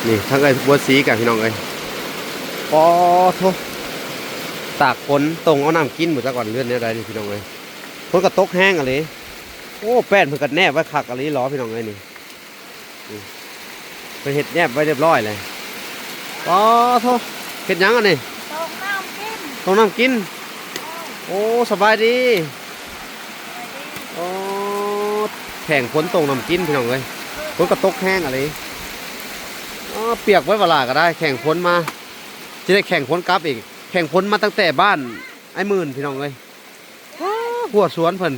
ນີ້ທາງເອື້ອຍບົວສີກະພີ່ນ້ອງເອີຍ ປາໂທ້ ຕາກຝົນຕົງເອົານ້ຳກິນບໍ່ຈັກວ່າເຮືອນແນວໃດນີ້ພີ່ນ້ອງເອີຍ ຝົນກໍຕົກແຮງອີ່ຫຼີ. ໂອ້ ແປ້ນເພິ່ນກໍແນບໄວ້ຄັກອີ່ຫຼີເນາະພີ່ນ້ອງເອີຍນີ້ ນີ້ ເພິ່ນເຮັດແນບໄວ້ຮຽບຮ້ອຍເລີຍ. ປາໂທ້ ເຮັດຫຍັງອັນນີ້? ຕົງນ້ຳກິນ ຕົງນ້ຳກິນ. ໂອ້ ສະບາຍດີ. ໂອ້ ແຂ່ງຝົນຕົງນ້ຳກິນພີ່ນ້ອງເອີຍ ຝົນກໍຕົກແຮງອີ່ຫຼີ. ອໍ ປຽກເບິດ ວາລາກໍໄດ້ ແຂ່ງຝົນມາ ຊິໄດ້ແຂ່ງຝົນກັບອີກ ແຂ່ງຝົນມາຕັ້ງແຕ່ບ້ານອ້າຍໝື່ນພີ່ນ້ອງເອີຍ. ອ້າ ຫົວສວນເພິ່ນ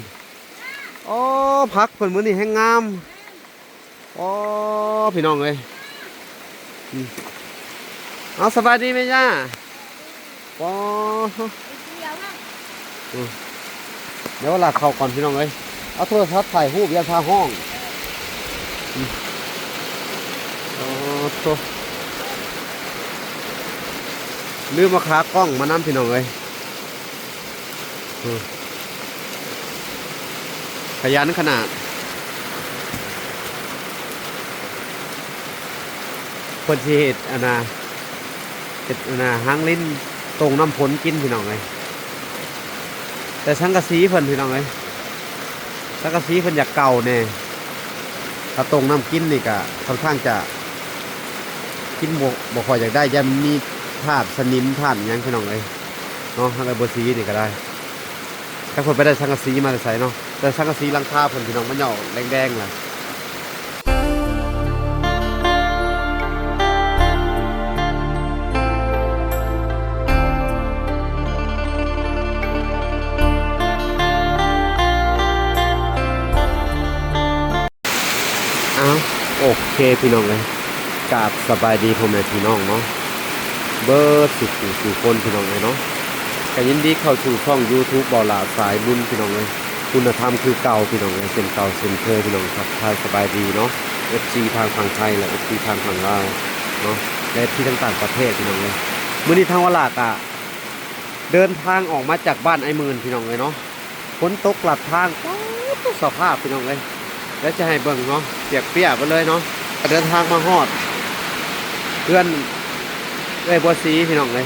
ອໍ ຜັກເພິ່ນມື້ນີ້ແຮງງາມ. ອໍ ພີ່ນ້ອງເອີຍ ອືມ ເອົາ ສະບາຍດີແມ່ຍ່າ. ອໍ ໄປທ່ຽວນະ ອືມ ດຽວລາກເຂົ້າກ່ອນພີ່ນ້ອງເອີຍ ເອົາໂທລະສັບຖ່າຍຮູບ ຢ້ານພາຮ້ອງ. ອືມ ອໍ ໂທ້ ລືມເອົາຂາກ້ອງມານຳພີ່ນ້ອງເອີຍ. ອືມ ຂະຫຍັນຂະໜາດ ເພິ່ນຊິເຮັດອັນນ່າ ເຮັດອັນນ່າ ຮາງລິ້ນ ຕົງນ້ຳຝົນກິນພີ່ນ້ອງເອີຍ. ແຕ່ສັງກະສີເພິ່ນພີ່ນ້ອງເອີຍ ສັງກະສີເພິ່ນຢາກເກົ່າແດ່ ຖ້າຕົງນ້ຳກິນນີ້ກະຂ້ອນຂ້າງຈະກິນບໍ່ ບໍ່ຄ່ອຍຢາກໄດ້ ຢ້ານມີທາດສະໜິມທາດຫຍັງພີ່ນ້ອງເອີຍ. ເນາະ ທາງເອື້ອຍບົວສີນີ້ກໍໄດ້ ຈັກເພິ່ນໄປໄດ້ສັງກະສີມາແຕ່ໃສເນາະ ແຕ່ສັງກະສີຫຼັງຄາເພິ່ນພີ່ນ້ອງ ມັນເຫຍົາະແດງໆລະ. ອ້າວ ໂອເຄພີ່ນ້ອງເອີຍ ກາບສະບາຍດີພໍ່ແມ່ພີ່ນ້ອງເນາະ ເບິດສູ່ຜູ້ສູ່ຄົນພີ່ນ້ອງເອີຍເນາະ ກໍຍິນດີເຂົ້າສູ່ຊ່ອງຢູທູບ ເບົາຫຼ້າສາຍບຸນພີ່ນ້ອງເອີຍ ຄຸນນະທຳຄືເກົ່າພີ່ນ້ອງເອີຍ ເຊັ່ນເກົ່າເຊັ່ນເຄີຍພີ່ນ້ອງ ທັກທາຍສະບາຍດີເນາະ ເອັຟຊີທາງຝັ່ງໄທ ແລະ ເອັຟຊີທາງຝັ່ງລາວເນາະ ແລະ ເອັຟຊີທາງຕ່າງປະເທດພີ່ນ້ອງເອີຍ. ມື້ນີ້ທາງວາລາກະເດີນທາງອອກມາຈາກບ້ານອ້າຍໝື່ນພີ່ນ້ອງເອີຍເນາະ ຝົນຕົກລັດທາງ ປາດໂທ້ ສະພາບພີ່ນ້ອງເອີຍ ແລ້ວຈະໃຫ້ເບິ່ງເນາະ ປຽກເປຍະເບິດເລີຍເນາະ. ກໍເດີນທາງມາຮອດເຮືອນເອື້ອຍບົວສີພີ່ນ້ອງເອີຍ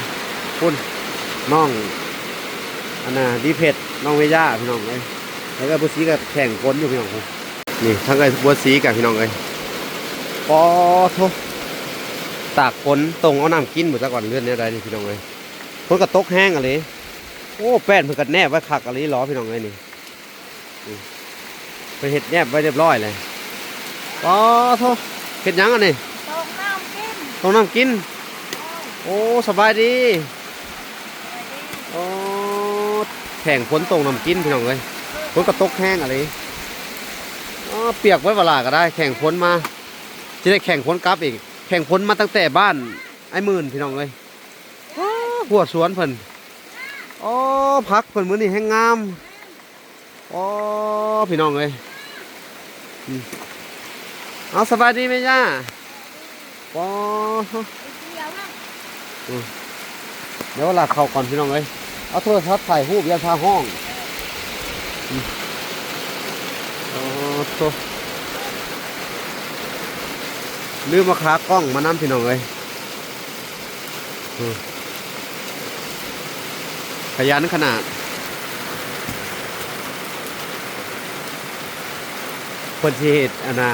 ພຸ້ນ ນ້ອງອັນນ່າ ດີເພັດ ນ້ອງເວຍາພີ່ນ້ອງເອີຍ ແລ້ວກໍບົວສີກໍແຂ່ງຝົນຢູ່ພີ່ນ້ອງ ນີ້ທາງເອື້ອຍບົວສີກະພີ່ນ້ອງເອີຍ ປາໂທ້ ຕາກຝົນຕົງເອົານ້ຳກິນບໍ່ຈັກວ່າເຮືອນແນວໃດນີ້ພີ່ນ້ອງເອີຍ ຝົນກໍຕົກແຮງອີ່ຫຼີ ໂອ້ ແປ້ນເພິ່ນກໍແນບໄວ້ຄັກອີ່ຫຼີເນາະພີ່ນ້ອງເອີຍນີ້ ນີ້ ເພິ່ນເຮັດແນບໄວ້ຮຽບຮ້ອຍເລີຍ. ປາໂທ້ ເຮັດຫຍັງອັນນີ້? ຕົງນ້ຳກິນ ຕົງນ້ຳກິນ. ໂອ້ ສະບາຍດີ. ອໍ ແຂ່ງຝົນຕົງນ້ຳກິນພີ່ນ້ອງເອີຍ ຝົນກໍຕົກແຮງອີ່ຫຼີ. ອໍ ປຽກເບິດ ວາລາກໍໄດ້ ແຂ່ງຝົນມາ ຊິໄດ້ແຂ່ງຝົນກັບອີກ ແຂ່ງຝົນມາຕັ້ງແຕ່ບ້ານອ້າຍໝື່ນພີ່ນ້ອງເອີຍ. ອ້າ ຫົວສວນເພິ່ນ ອໍ ຜັກເພິ່ນມື້ນີ້ແຮງງາມ. ອໍ ພີ່ນ້ອງເອີຍ ອືມ ເອົາ ສະບາຍດີແມ່ຍ່າ. ອໍ ໄປທ່ຽວນະ ອືມ ດຽວລາກເຂົ້າກ່ອນພີ່ນ້ອງເອີຍ ເອົາໂທລະສັບຖ່າຍຮູບ ຢ້ານພາຮ້ອງ. ອືມ ອໍ ໂທ້ ລືມເອົາຂາກ້ອງມານຳພີ່ນ້ອງເອີຍ. ອືມ ຂະຫຍັນຂະໜາດ ເພິ່ນຊິເຮັດອັນນ່າ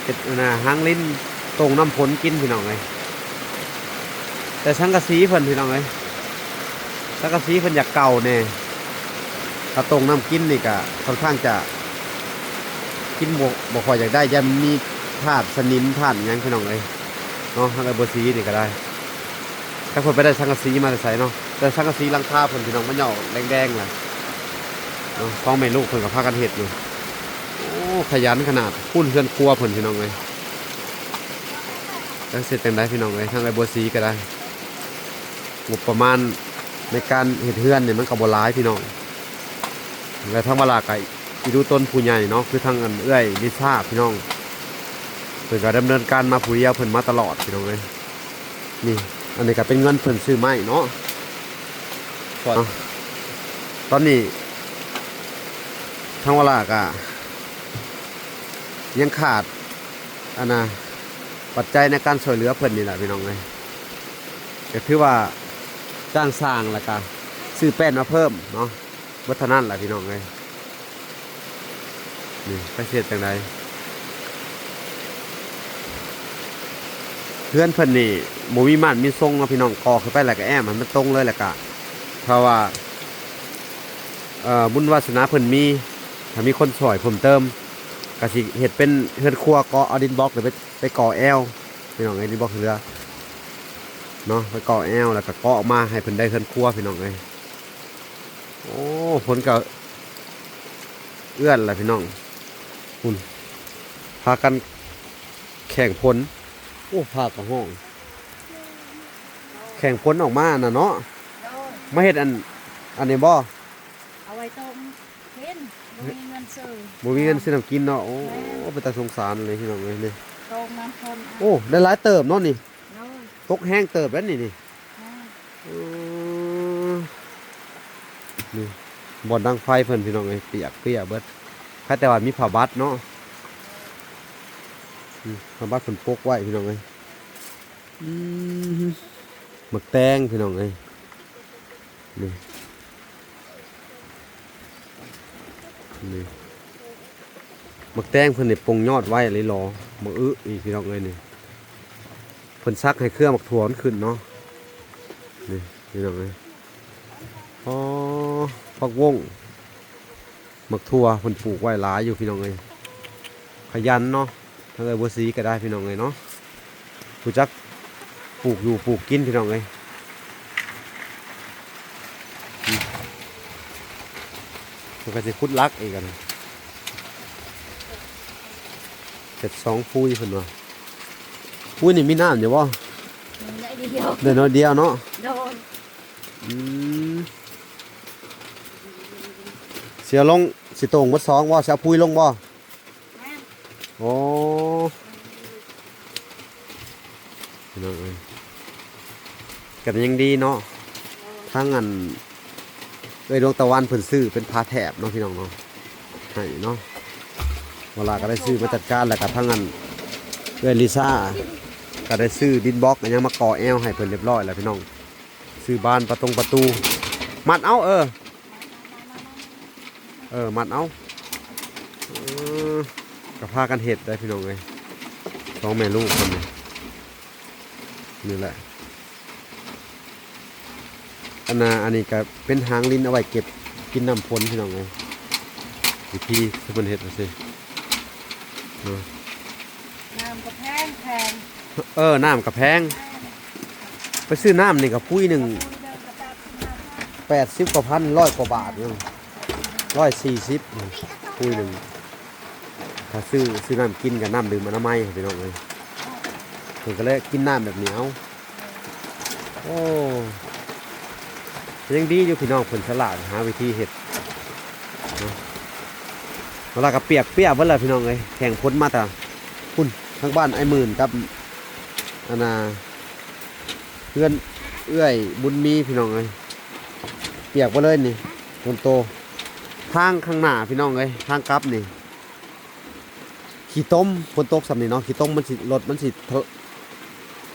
ເຮັດອັນນ່າ ຮາງລິ້ນ ຕົງນ້ຳຝົນກິນພີ່ນ້ອງເອີຍ ແຕ່ສັງກະສີເພິ່ນພີ່ນ້ອງເອີຍ ສັງກະສີເພິ່ນຢາກເກົ່າແດ່ ຖ້າຕົງນ້ຳກິນນີ້ກະຂ້ອນຂ້າງຈະກິນບໍ່ ບໍ່ຄ່ອຍຢາກໄດ້ ຢ້ານມີທາດສະໜິມທາດຫຍັງພີ່ນ້ອງເອີຍ ເນາະ ທາງເອື້ອຍບົວສີນີ້ກໍໄດ້ ຈັກເພິ່ນໄປໄດ້ສັງກະສີມາແຕ່ໃສເນາະ ແຕ່ສັງກະສີຫຼັງຄາເພິ່ນພີ່ນ້ອງ ມັນເຫຍົາະແດງໆລະເນາະ ສອງແມ່ລູກເພິ່ນກໍພາກັນເຮັດຢູ່. ໂອ້ ຂະຫຍັນຂະໜາດ ພຸ້ນເຮືອນຄົວເພິ່ນພີ່ນ້ອງເອີຍ ຈັກຊິເຮັດຈັ່ງໃດພີ່ນ້ອງເອີຍ ທາງເອື້ອຍບົວສີກໍໄດ້ ງົບປະມານໃນການເຮັດເຮືອນນີ້ມັນກໍບໍ່ຫຼາຍພີ່ນ້ອງ ແລະ ທາງວາລາກໍອີ່ລຸຕົນຜູ້ໃຫຍ່ເນາະ ຄືທາງອັນເອື້ອຍລິຊາພີ່ນ້ອງ ເພິ່ນກໍດຳເນີນການມາຜູ້ດຽວ ເພິ່ນມາຕະຫຼອດພີ່ນ້ອງເອີຍ. ນີ້ ອັນນີ້ກໍເປັນເງິນເພິ່ນຊື້ໄມ້ເນາະ ຕອນນີ້ທາງວາລາກໍຍັງຂາດອັນນ່າ ປັດໄຈໃນການຊ່ວຍເຫຼືອເພິ່ນນີ້ແຫຼະພີ່ນ້ອງເອີຍ. ກໍຖືວ່າຈ້າງສ້າງ ແລ້ວກໍຊື້ແປ້ນມາເພີ່ມເນາະ, ເບິດເທົ່ານັ້ນແຫຼະພີ່ນ້ອງເອີຍ. ນີ້ ໄປເຮັດຈັ່ງໃດ? ເຮືອນເພິ່ນນີ້ບໍ່ມີມ່ານມີຊົງເນາະພີ່ນ້ອງ, ກໍ່ຂຶ້ນໄປແລ້ວກໍແອ້ມໃຫ້ມັນຕົງເລີຍ. ແລ້ວກໍຖ້າວ່າ ເອີ ບຸນວາສະໜາເພິ່ນມີ, ຖ້າມີຄົນຊ່ວຍເພີ່ມເຕີມ ກໍຊິເຮັດເປັນເຮືອນຄົວ, ກໍ່ເອົາດິນບລັອກໄປ ໄປກໍ່ແອວ ພີ່ນ້ອງເອີຍ, ດິນບລັອກເຮືອເນາະ, ໄປກໍ່ແອວ ແລ້ວກໍກໍ່ອອກມາໃຫ້ເພິ່ນໄດ້ເຮືອນຄົວ ພີ່ນ້ອງເອີຍ. ໂອ້ ຄົນກໍເອື້ອນລະພີ່ນ້ອງ, ພຸ້ນ ພາກັນແຂ່ງຝົນ. ໂອ້ ຟ້າກໍຮ້ອງ ແຂ່ງຝົນອອກມານະເນາະ. ໂດຍ ມາເຮັດອັນ ອັນນີ້ບໍ່? ເອົາໄວ້ຕົ້ມກິນ, ບໍ່ມີເງິນຊື້ ບໍ່ມີເງິນຊື້ນ້ຳກິນເນາະ. ໂອ້ ແມ່ນ ເປັນຕາສົງສານເລີຍພີ່ນ້ອງເອີຍ. ນີ້ ຕົ້ມນ້ຳຝົນ ໂອ້ ໄດ້ຫຼາຍເຕີບເນາະນີ້. ໂດຍ ຕົກແຮງເຕີບແລ້ວນີ້ ນີ້. ແມ່ນ ເອີ ນີ້ບ່ອນດັງໄຟເພິ່ນ ພີ່ນ້ອງເອີຍ, ປຽກເປຍເບິດ. ໃຄແຕ່ວ່າມີຜ້າບັດເນາະ, ນີ້ ຜ້າບັດເພິ່ນປົກໄວ້ ພີ່ນ້ອງເອີຍ. ອືມ ໝາກແຕງ ພີ່ນ້ອງເອີຍ. ນີ້ ນີ້ ໝາກແຕງເພິ່ນນີ້ປົ່ງຍອດໄວອີ່ຫຼີຫຼໍ ບັກອຶອີກ ພີ່ນ້ອງເອີຍ. ນີ້ ເພິ່ນສັກໃຫ້ເຄືອໝາກຖົ່ວມັນຂຶ້ນເນາະ. ນີ້ ພີ່ນ້ອງເອີຍ, ອໍ ຜັກວົງ ໝາກຖົ່ວເພິ່ນປູກໄວ້ຫຼາຍຢູ່ ພີ່ນ້ອງເອີຍ. ຂະຫຍັນເນາະ, ທາງເອື້ອຍບົວສີກໍໄດ້ ພີ່ນ້ອງເອີຍເນາະ, ຮູ້ຈັກປູກຢູ່ປູກກິນ ພີ່ນ້ອງເອີຍ. ອືມ ເພິ່ນກໍຊິຂຸດຫຼັກອີກ ອັນນີ້ເຮັດສອງພຸຍເພິ່ນວ່າ. ພຸຍນີ້ມີນ້ຳຢູ່ບໍ່? ໄດ້ໜ້ອຍດຽວ ໄດ້ໜ້ອຍດຽວເນາະ. ໂດຍ ອືມ ຊິເອົາລົງ ຊິໂຕ່ງເບິດສອງບໍ່? ຊິເອົາພຸຍລົງບໍ່? ແມ່ນ ໂອ້ ພີ່ນ້ອງເອີຍ ກໍຍັງດີເນາະ. ທາງອັນ ເອື້ອຍດວງຕາວັນເພິ່ນຊື້ເປັນຜ້າແຖບເນາະ ພີ່ນ້ອງເນາະ ໃຫ້ເນາະ. ເວລາກໍໄດ້ຊື້ມາຈັດການ, ແລ້ວກໍທາງອັນ ເອື້ອຍລິຊາກໍໄດ້ຊື້ດິນບລັອກ ອີຫຍັງມາກໍ່ແອວໃຫ້ເພິ່ນຮຽບຮ້ອຍແລ້ວ ພີ່ນ້ອງ. ຊື້ບານປະຕົງປະຕູ ມັດເອົາ ເອີ ເອີ ມັດເອົາ. ເອີ ກໍພາກັນເຮັດໄດ໋ ພີ່ນ້ອງເອີຍ, ສອງແມ່ລູກເພິ່ນນີ້. ນີ້ແຫຼະ ອັນນ່າ ອັນນີ້ກໍເປັນຫາງລິນເອົາໄວ້ເກັບກິນນ້ຳຝົນ ພີ່ນ້ອງເອີຍ, ວິທີທີ່ເພິ່ນເຮັດຈັ່ງຊີ້ເນາະ. ນ້ຳກໍແພງ ແພງ ເອີ ນ້ຳກໍແພງ. ໄປຊື້ນ້ຳນີ້ກໍພຸຍໜຶ່ງ ພຸຍເດີມກໍແປດສິບກວ່າພັນ ຮ້ອຍກວ່າບາດເນາະ, ຮ້ອຍສີ່ສິບ ພຸຍໜຶ່ງ. ຖ້າຊື້ ຊື້ນ້ຳກິນກັບນ້ຳດື່ມອະນາໄມ ພີ່ນ້ອງເອີຍ, ເພິ່ນກໍເລີຍກິນນ້ຳແບບນີ້ເອົາ. ໂອ້ ຍັງດີຢູ່ ພີ່ນ້ອງ, ເພິ່ນສະຫຼາດຫາວິທີເຮັດເນາະ. ເວລາກໍປຽກເປຍເບິດແລ້ວ ພີ່ນ້ອງເອີຍ, ແຂ່ງຝົນມາແຕ່ພຸ້ນ ທາງບ້ານອ້າຍໝື່ນກັບ ອັນນ່າ ເຮືອນເອື້ອຍບຸນມີ ພີ່ນ້ອງເອີຍ, ປຽກເບິດເລີຍນີ້ ຝົນຕົກ. ທາງຂ້າງໜ້າ ພີ່ນ້ອງເອີຍ, ທາງກັບນີ້ ຂີ້ຕົມ, ຝົນຕົກສ່ຳນີ້ເນາະ ຂີ້ຕົມມັນຊິ ລົດມັນຊິ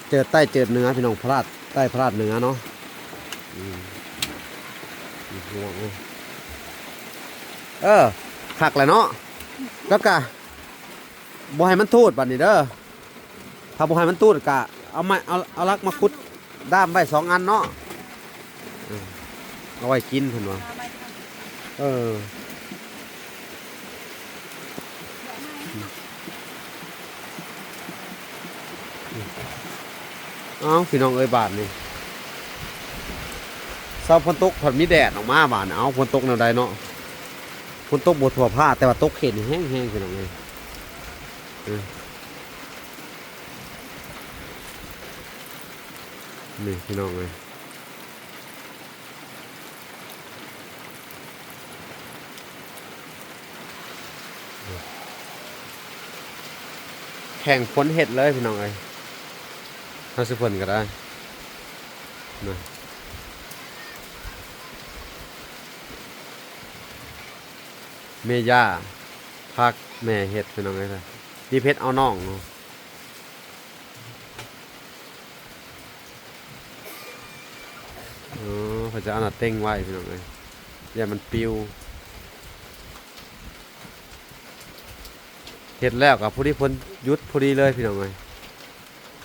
ເຈີດໃຕ້ເຈີດເໜືອ ພີ່ນ້ອງ, ພະລາດໃຕ້ພະລາດເໜືອເນາະ. ອືມ ນີ້ພີ່ນ້ອງເອີຍ, ເອີ ຄັກແຫຼະເນາະ. ແລ້ວກະບໍ່ໃຫ້ມັນທູດບາດນີ້ເດີ, ຖ້າບໍ່ໃຫ້ມັນຕູດກະເອົາໄມ້ ເອົາ ເອົາຫຼັກມາຂຸດດ້າມໄວ້ສອງອັນເນາະ, ເອີ ເອົາໄວ້ກິນເພິ່ນວ່າ. ເອີ ເອົ້າ ພີ່ນ້ອງເອີຍ, ບາດນີ້ເຊົ້າຝົນຕົກ ພັດມີແດດອອກມາບາດນີ້. ເອົ້າ ຝົນຕົກແນວໃດເນາະ, ຝົນຕົກບໍ່ທົ່ວພາກ ແຕ່ວ່າຕົກເຂດນີ້ແຮງໆ ພີ່ນ້ອງເອີຍ. ເອີ ນີ້ ພີ່ນ້ອງເອີຍ, ແຂ່ງຄົນເຮັດເລີຍ ພີ່ນ້ອງເອີຍ, ເຮົາຊິເພິ່ນກໍໄດ້ນະ. ແມ່ຍ່າ ພັກແມ່ເຮັດ ພີ່ນ້ອງເອີຍ, ນີ້ເຮັດເອົານ້ອງເນາະ. ຈະເອົາໜ້າເຕັງໄວ້ພີ່ນ້ອງເອີຍ ຢ້ານມັນປິວ. ເຮັດແລ້ວກໍພໍດີຝົນຢຸດພໍດີເລີຍພີ່ນ້ອງເອີຍ.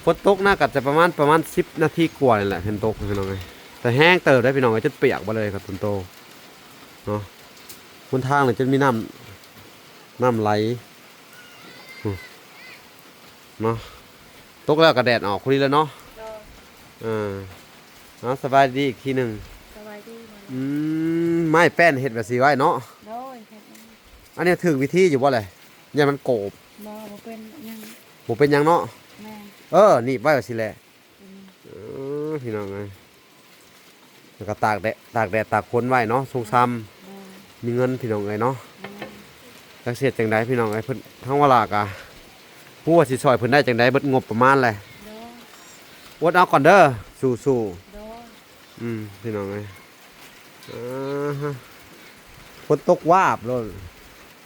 ຝົນຕົກນະ ກໍຈະປະມານ ປະມານສິບນາທີກວ່ານີ້ແຫຼະ ຝົນຕົກພີ່ນ້ອງເອີຍ. ແຕ່ແຮງເຕີບເດ້ພີ່ນ້ອງເອີຍ ຈົນປຽກເບິດເລີຍຄັບຕົ້ນໂຕເນາະ. ຫົນທາງນີ້ຈົນມີນ້ຳ ນ້ຳໄຫຼ ອື ເນາະ. ຕົກແລ້ວກໍແດດອອກພໍດີແລ້ວເນາະ. ໂດຍ ເອີ ເອົາ ສະບາຍດີອີກທີໜຶ່ງ. ສະບາຍດີ. ອືມ ໄມ້ແປ້ນເຮັດແບບຊີ້ໄວ້ເນາະ. ໂດຍ ເຮັດເອງ. ອັນນີ້ຖືກວິທີຢູ່ບໍ່ແຫຼະ? ຢ້ານມັນໂກບ. ບໍ່ ບໍ່ເປັນຫຍັງ. ບໍ່ເປັນຫຍັງເນາະ. ແມ່ນ. ເອີ ໜີບໄວ້ວ່າຊີ້ແຫຼະ. ເອີ ພີ່ນ້ອງເອີຍ ແລ້ວກໍຕາກແດດ ຕາກແດດຕາກຝົນໄວ້ເນາະ ຊົງຊຳ. ໂດຍ ມີເງິນພີ່ນ້ອງເອີຍເນາະ. ໂດຍ ຈັກຊິເຮັດຈັ່ງໃດພີ່ນ້ອງເອີຍ ເພິ່ນ ທາງວາລາກະບໍ່ຮູ້ວ່າຊິຊ່ອຍເພິ່ນໄດ້ຈັ່ງໃດ ເບິດງົບປະມານແຫຼະ. ໂດຍ ອົດເອົາກ່ອນເດີ ສູ້ໆ. ໂດຍ ອືມ ພີ່ນ້ອງເອີຍ ເອີ ຝົນຕົກວາບໂລດ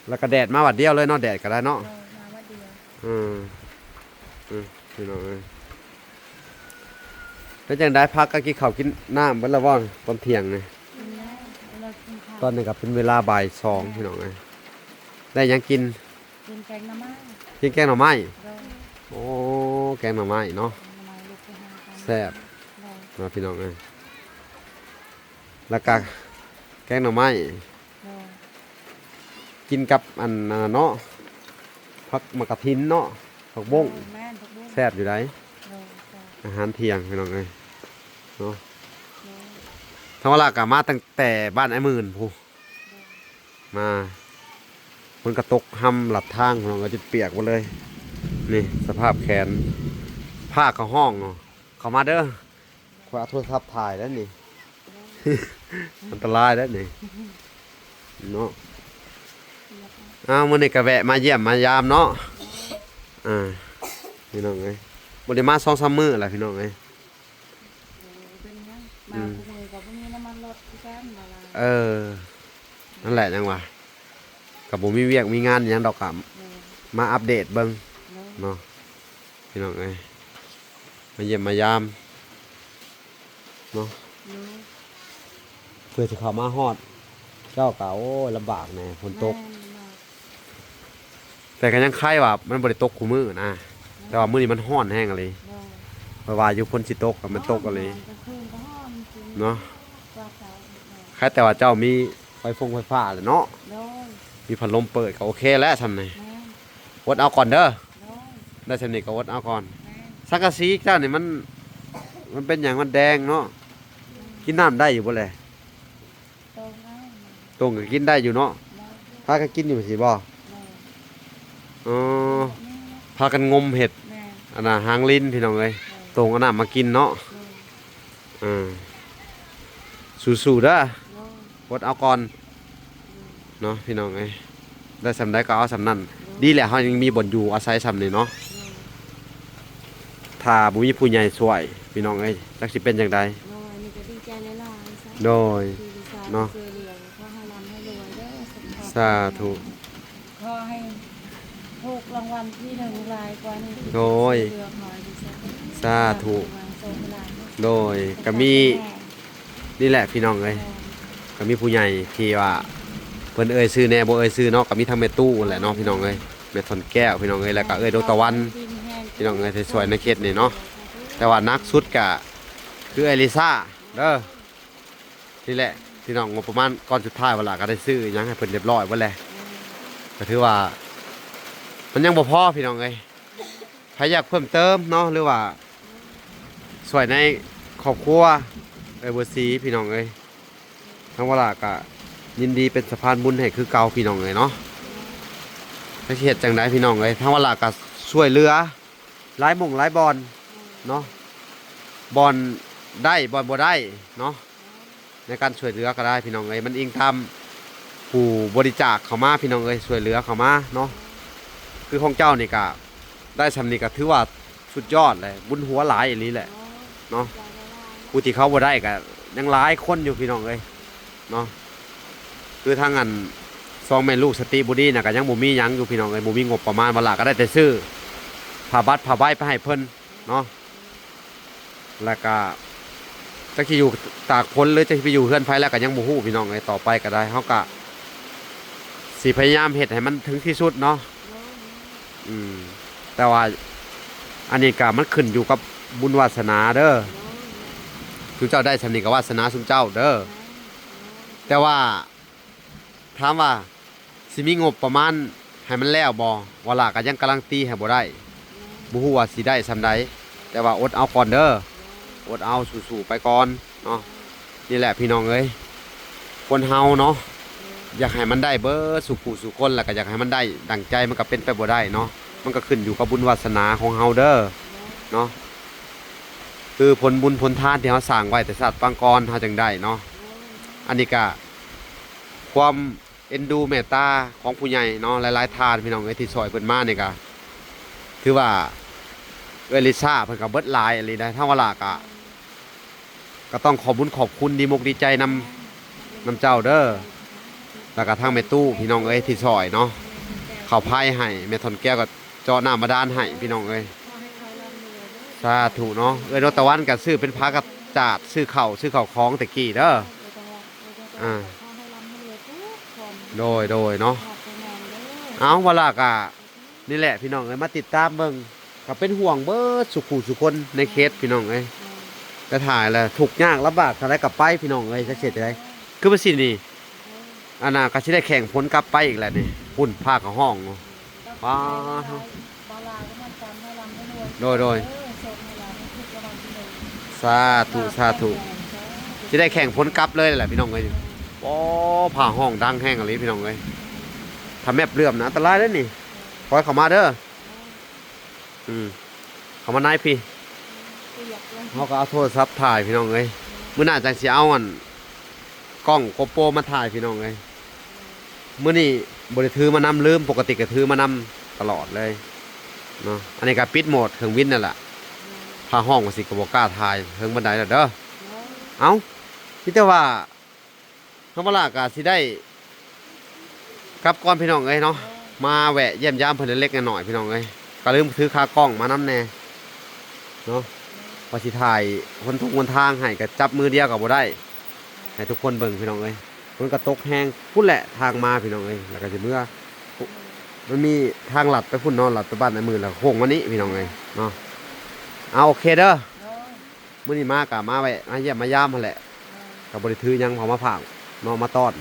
ແລ້ວກໍແດດມາບາດດຽວເລີຍເນາະ ແດດກໍໄດ້ເນາະ. ໂດຍ ມາບາດດຽວ. ອືມ ອືມ ພີ່ນ້ອງເອີຍ ເປັນຈັ່ງໃດ ພາກັນກິນເຂົ້າກິນນ້ຳເບິດແລ້ວບໍ່ ຕອນທ່ຽງນີ້? ກິນແລ້ວ ເວລາກິນເຂົ້າ. ຕອນນີ້ກໍເປັນເວລາບ່າຍສອງ ພີ່ນ້ອງເອີຍ. ໄດ້ຫຍັງກິນ? ກິນແກງໜໍ່ໄມ້. ກິນແກງໜໍ່ໄມ້? ໂດຍ ໂອ້ ແກງໜໍ່ໄມ້ເນາະ. ແກງໜໍ່ໄມ້ ລູກໄປຫາ ແຊບ. ໂດຍ ເນາະ ພີ່ນ້ອງເອີຍ ແລ້ວກະແກງໜໍ່ໄມ້. ໂດຍ ກິນກັບອັນນັ້ນເນາະ ຜັກໝາກກະທິນເນາະ ຜັກບົ້ງ. ໂດຍ ແມ່ນ ຜັກບົ້ງ ແຊບຢູ່ໃດ໋. ໂດຍ ແຊບ. ອາຫານທ່ຽງພີ່ນ້ອງເອີຍເນາະ. ໂດຍ ທາງວາລາກະມາຕັ້ງແຕ່ບ້ານອ້າຍໝື່ນພຸ້ນ. ໂດຍ ມາ ຝົນກໍຕົກຮຳລັດທາງພີ່ນ້ອງເອີຍ ຈົນປຽກໝົດເລີຍ. ນີ້ສະພາບແຂນ ພາກເຂົາຮ້ອງເນາະ ເຂົ້າມາເດີ. ຂ້ອຍເອົາໂທລະສັບຖ່າຍແລ້ວນີ້ ອັນຕະລາຍແລ້ວນີ້ເນາະ. ອ້າວ ມື້ນີ້ກໍແວະມາຢ້ຽມມາຢາມເນາະ. ອ່າ ພີ່ນ້ອງເອີຍ ບໍ່ໄດ້ມາສອງສາມມື້ແລ້ວ ພີ່ນ້ອງເອີຍ. ເປັນຫຍັງ ມາ ອືມ ຄູ່ມື້ກໍບໍ່ມີນ້ຳມັນລົດຄືກັນ. ເອີ ນັ້ນແຫຼະ ຍັງວ່າ ກໍບໍ່ມີວຽກມີງານຫຍັງດອກ ກໍ ເອີ ມາອັບເດດເບິ່ງ ເອີ ເນາະ ພີ່ນ້ອງເອີຍ ມາຢ້ຽມມາຢາມເນາະ. ໂດຍ ເພື່ອຊິເຂົ້າມາຮອດເຈົ້າກໍ ໂອ້ຍ ລຳບາກແດ່ ຝົນຕົກ. ແມ່ນ ລຳບາກ. ແຕ່ກໍຍັງໄຄວ່າມັນບໍ່ໄດ້ຕົກຄູ່ມື້ນະ. ໂດຍ ແຕ່ວ່າມື້ນີ້ມັນຮ້ອນແຮງອີ່ຫຼີ. ໂດຍ ຂ້ອຍວ່າຢູ່ຝົນຊິຕົກ ມັນຕົກອີ່ຫຼີ ຮ້ອນ ກາງຄືນກໍຮ້ອນຈິງເນາະ. ວ່າເຈົ້າ ໂດຍ ໃຄແຕ່ວ່າເຈົ້າມີໄຟຟົງໄຟຟ້າແຫຼະເນາະ. ໂດຍ ມີພັດລົມເປີດກໍໂອເຄແລ້ວຊ່ຳນີ້. ແມ່ນ ອົດເອົາກ່ອນເດີ. ໂດຍ ໄດ້ຊ່ຳນີ້ກໍອົດເອົາກ່ອນ. ແມ່ນ ສັງກະສີເຈົ້ານີ້ມັນ ມັນເປັນຫຍັງ ມັນແດງເນາະ. ແມ່ນ ກິນນ້ຳໄດ້ຢູ່ບໍ່ແລະ? ຕົ້ມເອົາ ຕົ້ມກໍກິນໄດ້ຢູ່ເນາະ. ໂດຍ ພາກັນກິນຢູ່ຊີ້ບໍ່? ໂດຍ ອໍ ແມ່ນ ພາກັນງົມເຫັດ. ແມ່ນ ອັນນ່າ ຫາງລິນ ພີ່ນ້ອງເອີຍ. ໂດຍ ຕົ້ມເອົານ້ຳມາກິນເນາະ. ໂດຍ ເອີ ສູ້ໆເດີ. ໂດຍ ອົດເອົາກ່ອນເນາະ ພີ່ນ້ອງເອີຍ. ໄດ້ຊ່ຳໃດກໍເອົາຊ່ຳນັ້ນ. ໂດຍ ດີແຫຼະ ເຮົາຍັງມີບ່ອນຢູ່ອາໄສຊ່ຳນີ້ເນາະ. ໂດຍ ຖ້າບໍ່ມີຜູ້ໃຫຍ່ຊ່ວຍ ພີ່ນ້ອງເອີຍ ຈັກຊິເປັນຈັ່ງໃດ. ໂດຍ ນີ້ກໍດີໃຈຫຼາຍໆ. ໂດຍ ທີ່ອຸດສ່າ ເນາະ ຊ່ວຍເຫຼືອ. ຂໍໃຫ້ລ່ຳໃຫ້ລວຍເດີ ສາທຸ ຂໍໃຫ້ຖືກລາງວັນທີໜຶ່ງຫຼາຍກວ່ານີ້. ໂດຍ ຊ່ວຍເຫຼືອຂໍໃຫ້ ສາທຸ ໂດຍ ກໍມີ ນີ້ແຫຼະ ພີ່ນ້ອງເອີຍ. ໂດຍ ກໍມີຜູ້ໃຫຍ່ທີ່ວ່າ ເພິ່ນເອີ່ຍຊື່ແດ່ ບໍ່ເອີ່ຍຊື່ເນາະ ກໍມີທັງແມ່ຕູ້ແຫຼະເນາະ ພີ່ນ້ອງເອີຍ ແມ່ທອນແກ້ວ ພີ່ນ້ອງເອີຍ ແລ້ວກໍເອື້ອຍດວງຕາວັນ ພີ່ນ້ອງເອີຍ ທີ່ຊ່ວຍໃນເຂດນີ້ເນາະ. ແຕ່ວ່າໜັກສຸດກໍຄືເອື້ອຍລິຊາເດີ. ນີ້ແຫຼະ ພີ່ນ້ອງ ງົບປະມານກ້ອນສຸດທ້າຍ ວາລາກໍໄດ້ຊື້ຫຍັງໃຫ້ເພິ່ນຮຽບຮ້ອຍເບິດແລ້ວ. ກໍຖືວ່າມັນຍັງບໍ່ພໍ ພີ່ນ້ອງເອີຍ. ໃຜຢາກເພີ່ມເຕີມເນາະ ຫຼືວ່າຊ່ວຍໃນຄອບຄົວເອື້ອຍບົວສີ ພີ່ນ້ອງເອີຍ ທາງວາລາກະຍິນດີເປັນສະພານບຸນໃຫ້ຄືເກົ່າ ພີ່ນ້ອງເອີຍເນາະ. ຈັກຊິເຮັດຈັ່ງໃດ ພີ່ນ້ອງເອີຍ ທາງວາລາກະຊ່ວຍເຫຼືອຫຼາຍໝ່ອງຫຼາຍບ່ອນເນາະ ບ່ອນໄດ້ ບ່ອນບໍ່ໄດ້ເນາະ. ໃນການຊ່ວຍເຫຼືອກໍໄດ້ ພີ່ນ້ອງເອີຍ ມັນອີງຕາມຜູ້ບໍລິຈາກເຂົ້າມາ ພີ່ນ້ອງເອີຍ ຊ່ວຍເຫຼືອເຂົ້າມາເນາະ. ຄືຂອງເຈົ້ານີ້ກະໄດ້ຊ່ຳນີ້ກະຖືວ່າສຸດຍອດແຫຼະ ບຸນຫົວຫຼາຍອີ່ຫຼີແຫຼະເນາະ. ຜູ້ທີ່ເຂົາບໍ່ໄດ້ກະຍັງຫຼາຍຄົນຢູ່ ພີ່ນ້ອງເອີຍເນາະ. ຄືທາງອັນສອງແມ່ລູກສະຕິບຸດີນະ ກະຍັງບໍ່ມີຫຍັງຢູ່ ພີ່ນ້ອງເອີຍ ບໍ່ມີງົບປະມານ ວາລາກະໄດ້ແຕ່ຊື້ຜ້າບັດຜ້າໃບໄປໃຫ້ເພິ່ນເນາະ. ແລ້ວກະ ຈັກຊິຢູ່ຕາກຝົນ ຫຼື ຈັກຊິໄປຢູ່ເຮືອນໃຜແລ້ວກໍຍັງບໍ່ຮູ້ພີ່ນ້ອງເອີຍ. ຕໍ່ໄປກໍໄດ້ ເຮົາກໍຊິພະຍາຍາມເຮັດໃຫ້ມັນເຖິງທີ່ສຸດເນາະ. ອືມ ແຕ່ວ່າອັນນີ້ກໍມັນຂຶ້ນຢູ່ກັບບຸນວາສະໜາເດີ. ຊຸມເຈົ້າໄດ້ສ່ຳນີ້ກໍວາສະໜາຊຸມເຈົ້າເດີ. ແຕ່ວ່າ ຖາມວ່າຊິມີງົບປະມານໃຫ້ມັນແລ້ວບໍ່? ວາລາກໍຍັງກາຣັນຕີໃຫ້ບໍ່ໄດ້, ບໍ່ຮູ້ວ່າຊິໄດ້ສ່ຳໃດ, ແຕ່ວ່າອົດເອົາກ່ອນເດີ, ອົດເອົາ ສູ້ໆໄປກ່ອນເນາະ. ນີ້ແຫຼະພີ່ນ້ອງເອີຍ, ຄົນເຮົາເນາະ ຢາກໃຫ້ມັນໄດ້ເບິດສູ່ຜູ້ສູ່ຄົນ ແລ້ວກໍຢາກໃຫ້ມັນໄດ້ດັ່ງໃຈ ມັນກໍເປັນໄປບໍ່ໄດ້ເນາະ, ມັນກໍຂຶ້ນຢູ່ກັບບຸນວາສະໜາຂອງເຮົາເດີເນາະ. ຄືຜົນບຸນຜົນທານທີ່ເຮົາສ້າງໄວ້ແຕ່ຊາດປາງກ່ອນ ເຮົາຈຶ່ງໄດ້ເນາະ. ອັນນີ້ກະຄວາມ ເອັນດູເມດຕາຂອງຜູ້ໃຫຍ່ເນາະ ຫຼາຍໆທ່ານພີ່ນ້ອງເອີຍ ທີ່ຊ່ອຍເພິ່ນມານີ້ກະ ຖືວ່າເອື້ອຍລິຊາເພິ່ນກະເບິດຫຼາຍອີ່ຫຼີໄດ໋. ທາງວາລາກະ ກະຕ້ອງຂອບບຸນຂອບຄຸນ ດີມົກດີໃຈນຳ ນຳເຈົ້າເດີ, ແລ້ວກະທາງແມ່ຕູ້ພີ່ນ້ອງເອີຍ ທີ່ຊ່ອຍເນາະ ເຂົ້າພາຍໃຫ້, ແມ່ທ່ອນແກ້ວກະເຈາະນ້ຳບາດານໃຫ້ພີ່ນ້ອງເອີຍ. ສາທຸເນາະ. ເອື້ອຍນົກຕາວັນກະຊື້ເປັນຜ້າກະຈາດ ຊື້ເຂົ້າ ຊື້ເຂົ້າຂອງແຕ່ກີ້ເດີ. ອ່າ ໂດຍ ໂດຍເນາະ. ເອົາ ວາລາກະ ນີ້ແຫຼະພີ່ນ້ອງເອີຍ ມາຕິດຕາມເບິ່ງ ກໍເປັນຫ່ວງເບິດສູ່ຄູ່ສູ່ຄົນໃນເຂດພີ່ນ້ອງເອີຍ. ແຕ່ຖ່າຍແລ້ວທຸກຍາກລຳບາກເທົ່າໃດກໍໄປພີ່ນ້ອງເອີຍ, ຈັກຊິເຮັດຈັ່ງໃດ. ຄືວ່າຊິນີ້ ອັນນ່າ ກໍຊິໄດ້ແຂ່ງຝົນກັບໄປອີກແຫຼະນີ້, ພຸ້ນ ຟ້າກໍຮ້ອງ. ປາດໂທ້ ໂດຍ ໂດຍ ສາທຸ ສາທຸ. ຊິໄດ້ແຂ່ງຝົນກັບເລີຍແຫຼະພີ່ນ້ອງເອີຍ. ໂອ້ ຟ້າຮ້ອງດັງແຮງອີ່ຫຼີພີ່ນ້ອງເອີຍ, ຖ້າແມັບເຫຼື້ອມນະ ອັນຕະລາຍເດ້ນີ້. ຄ່ອຍເຂົ້າມາເດີ. ອືມ ເຂົ້າມາໃນພີ້. ເຮົາກໍເອົາໂທລະສັບຖ່າຍພີ່ນ້ອງເອີຍ, ມື້ໜ້າຈັ່ງຊິເອົາອັນ ກ້ອງໂກໂປຣມາຖ່າຍພີ່ນ້ອງເອີຍ. ມື້ນີ້ບໍ່ໄດ້ຖືມານຳ ລືມ, ປົກກະຕິກໍຖືມານຳຕະຫຼອດເລີຍເນາະ. ອັນນີ້ກໍປິດໂໝດເຄື່ອງບິນນັ້ນແຫຼະ, ພາຮ້ອງວ່າຊິກໍບໍ່ກ້າຖ່າຍເທິງປານໃດແລ້ວເດີ. ເອົ້າ ມີແຕ່ວ່າ ທາງວາລາກໍຊິໄດ້ກັບກ່ອນພີ່ນ້ອງເອີຍເນາະ, ມາແວະຢ້ຽມຢາມເພິ່ນເລັກໆນ້ອຍໆພີ່ນ້ອງເອີຍ. ກໍລືມຖືຂາກ້ອງມານຳແດ່ເນາະ, ວ່າຊິຖ່າຍຫົນທົງຫົນທາງໃຫ້ ກໍຈັບມືດຽວກໍບໍ່ໄດ້ ໃຫ້ທຸກຄົນເບິ່ງພີ່ນ້ອງເອີຍ. ຝົນກໍຕົກແຮງພຸ້ນແຫຼະ ທາງມາພີ່ນ້ອງເອີຍ, ແລ້ວກໍຊິເມືອ ມັນມີທາງລັດໄປພຸ້ນເນາະ, ລັດໄປບ້ານນາມື ແລ້ວໂຄ້ງມານີ້ພີ່ນ້ອງເອີຍເນາະ. ເອົາ ໂອເຄເດີ. ມື້ນີ້ມາກໍມາແວະມາຢ້ຽມມາຢາມຫັ້ນແຫຼະ, ກໍບໍ່ໄດ້ຖືຫຍັງເຂົ້າມາຝາກເນາະ ມາຕ້ອນ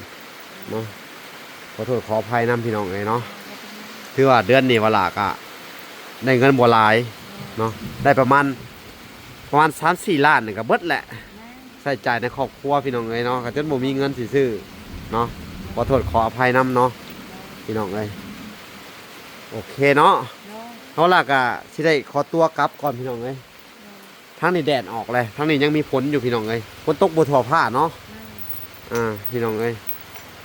ເນາະ. ຂໍໂທດຂໍອະໄພນຳພີ່ນ້ອງເອີຍເນາະ. ຖືວ່າເດືອນນີ້ວາລາກະໄດ້ເງິນບໍ່ຫຼາຍເນາະ, ໄດ້ປະມານ ປະມານສາມສີ່ລ້ານນີ້ກໍເບິດແຫຼະ, ໃຊ້ຈ່າຍໃນຄອບຄົວພີ່ນ້ອງເອີຍເນາະ, ກໍຈົນບໍ່ມີເງິນຊິຊື້ເນາະ. ຂໍໂທດຂໍອະໄພນຳເນາະພີ່ນ້ອງເອີຍ. ໂອເຄເນາະ, ເຮົາລະກະຊິໄດ້ຂໍຕົວກັບກ່ອນພີ່ນ້ອງເອີຍ. ທາງນີ້ແດດອອກແລ້ວ, ທາງນີ້ຍັງມີຝົນຢູ່ພີ່ນ້ອງເອີຍ, ຝົນຕົກບໍ່ທົ່ວຟ້າເນາະ. ອ່າ ພີ່ນ້ອງເອີຍ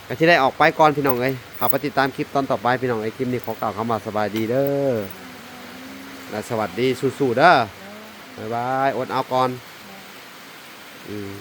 ກໍຊິໄດ້ອອກໄປກ່ອນພີ່ນ້ອງເອີຍ. ເຂົ້າໄປຕິດຕາມຄລິບຕອນຕໍ່ໄປພີ່ນ້ອງເອີຍ. ຄລິບນີ້ຂໍກ່າວຄຳວ່າສະບາຍດີເດີ ແລະ ສະຫວັດດີ, ສູ້ໆເດີ. ບາຍບາຍ, ອົດເອົາກ່ອນ. ອືມ.